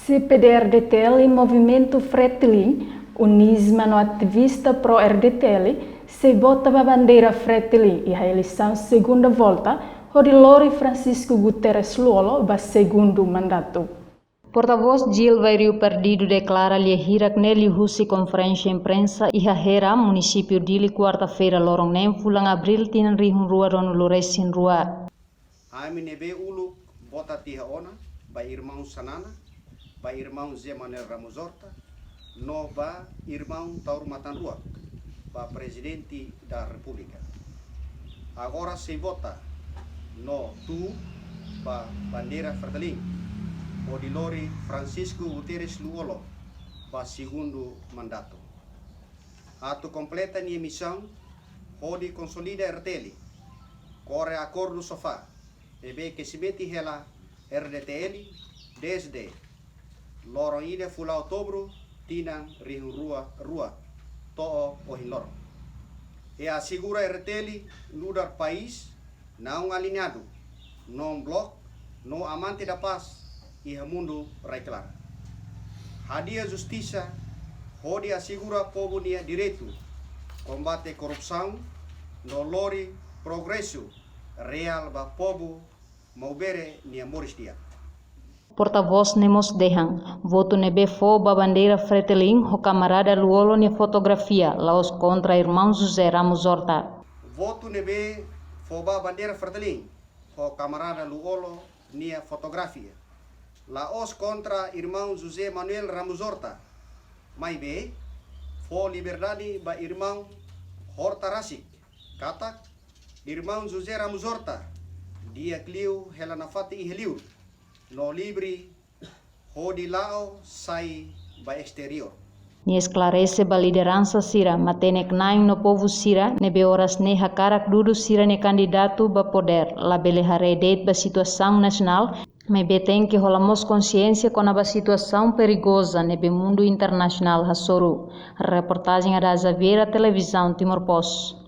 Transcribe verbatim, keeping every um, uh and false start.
C P D R D T L, Movimentu Fretilin, UNISMA no ativista pro R D T L sei vota ba bandeira Fretilin iha eleisaun segunda volta, hodi lori Francisco Guterres Lú-Olo ba segundu mandatu. Portavós Gil Vai Rio Perdido deklara lia hirak ne'e liuhusi konferénsia imprensa iha Hera, munisípiu Dili, kuarta-feira loron neen, fulan Abríl, tinan rihun rua ruanulu resin rua. Ami ne'ebé uluk vota tiha ona ba irmaun Xanana, ba irmaun José Manuel Ramos Horta, no ba irmaun Taur Matan Ruak, ba Prezidente da Repúblika. Agora sei vota no tuur ba bandeira Fretilin, hodi lori Francisco Guterres Lú-Olo ba segundu mandatu. Atu kompleta nia misaun hodi konsolida R T L, kore akordu SOFA, ne'ebé ke sei metin hela R D T L dezde loron ida fulan Outubru tinan rihun rua rua to'o ohin loron. E asegura R T L nu'udar país naun aliñadu, non-bloc, no amante da paz iha mundu rai-klaran. Hadi'a justisa hodi asegura povu nia direitu, kombate korrupsaun, no lori progresu reál ba povu Maubere nia moris di'ak. Portavós ne'e mós dehan, votu ne'ebé fó ba bandeira Fretilin ho kamarada Lú-Olo nia fotografia, la'ós kontra irmaun José Ramos Horta. Votu ne'ebé fó ba bandeira Fretilin ho kamarada Lú-Olo nia fotografia, la'ós kontra irmaun José Manuel Ramos Horta, maibé fó liberdade ba irmaun Horta rasik, katak irmaun José Ramos Horta di'ak liu hela nafatin iha liur, no livre hodi la'o sai ba esteriór. Nia esklarese ba lideransa sira, matenek-na'in no povu sira ne'ebé oras ne'e hakarak dudu sira-nia kandidatu ba podér, labele haree de'it ba situasaun nasionál, maibé tenke hola mós konsiénsia kona-ba situasaun perigoza ne'ebé mundu internasionál hasoru. Reportajen Ada Xaviera, Televizaun Timor Post.